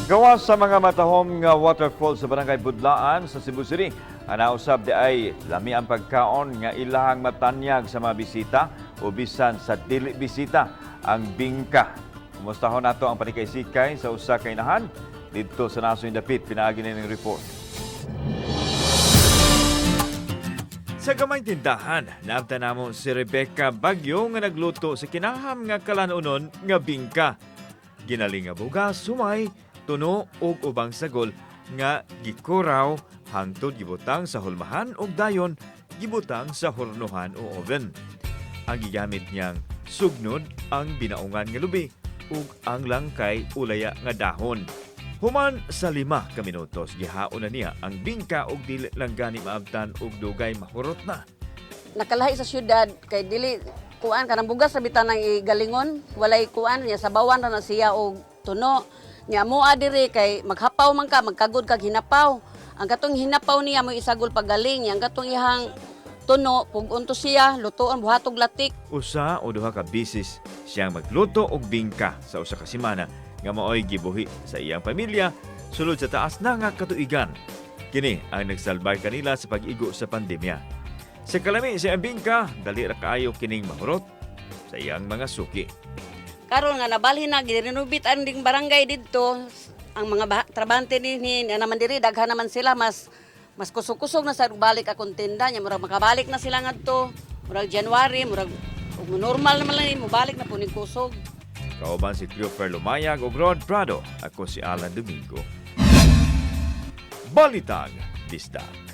Gawas sa mga matahom nga waterfall sa Barangay Budlaan sa Cebu City, ana usab diay lami ang pagkaon nga ilahang matanyag sa mga bisita o bisan sa dili bisita, ang bingka. Kumustahon nato ang panikay-sikay sa usa ka inahan didto sa nasoy dapit pinaagi ning report. Sa gamay tindahan, naabtan namo si Rebecca Bagyo nga nagluto sa kinaham nga kalanunon nga bingka. Ginaling nga bugas, sumay, tuno ug ubang sagol nga gikuraw hangtod gibutang sa hulmahan ug dayon gibutang sa hurnohan o oven. Ang gigamit niyang sugnod ang binaungan nga lubi ug ang langkay ulaya nga dahon. Human sa 5 ka minutos, gihaon na niya ang bingka ug dili lang gani maabtan og dugay mahurot na. Nakalahi sa syudad kay dili kuan, kanang bugas ra bitaw nang igalingon, walay kuan niya, sabawan ra na siya og tuno niya. Moa diri kay maghapaw man ka, magkagod kag hinapaw. Ang katong hinapaw niya mo isagol pagaling niya, ang katong ihang tuno pug-on to siya, lutoon, buhatog latik. Usa o duha ka bisis siyang magluto og bingka sa 1 ka semana nga maoy gibuhi sa iyang pamilya sulod sa taas na nga katuigan. Kini ang nagsalbay kanila sa pag-igo sa pandemya. Sa kalami sa iyang bingka, dali ra kaayo kining mahurot sa iyang mga suki. Karon nga nabalhin na, girenovate ang ding barangay didto, ang mga trabante dinhi na naman diri, daghan naman sila, mas mas kusog-kusog na sa balik akong tinda niya. Murag makabalik na sila ngadto murag January, murag ug normal naman lang, mobalik na po ning kusog. Kauban si Cleofer Lumayag ug Rod Prado. Ako si Alan Domingo. Balitang Bisdak.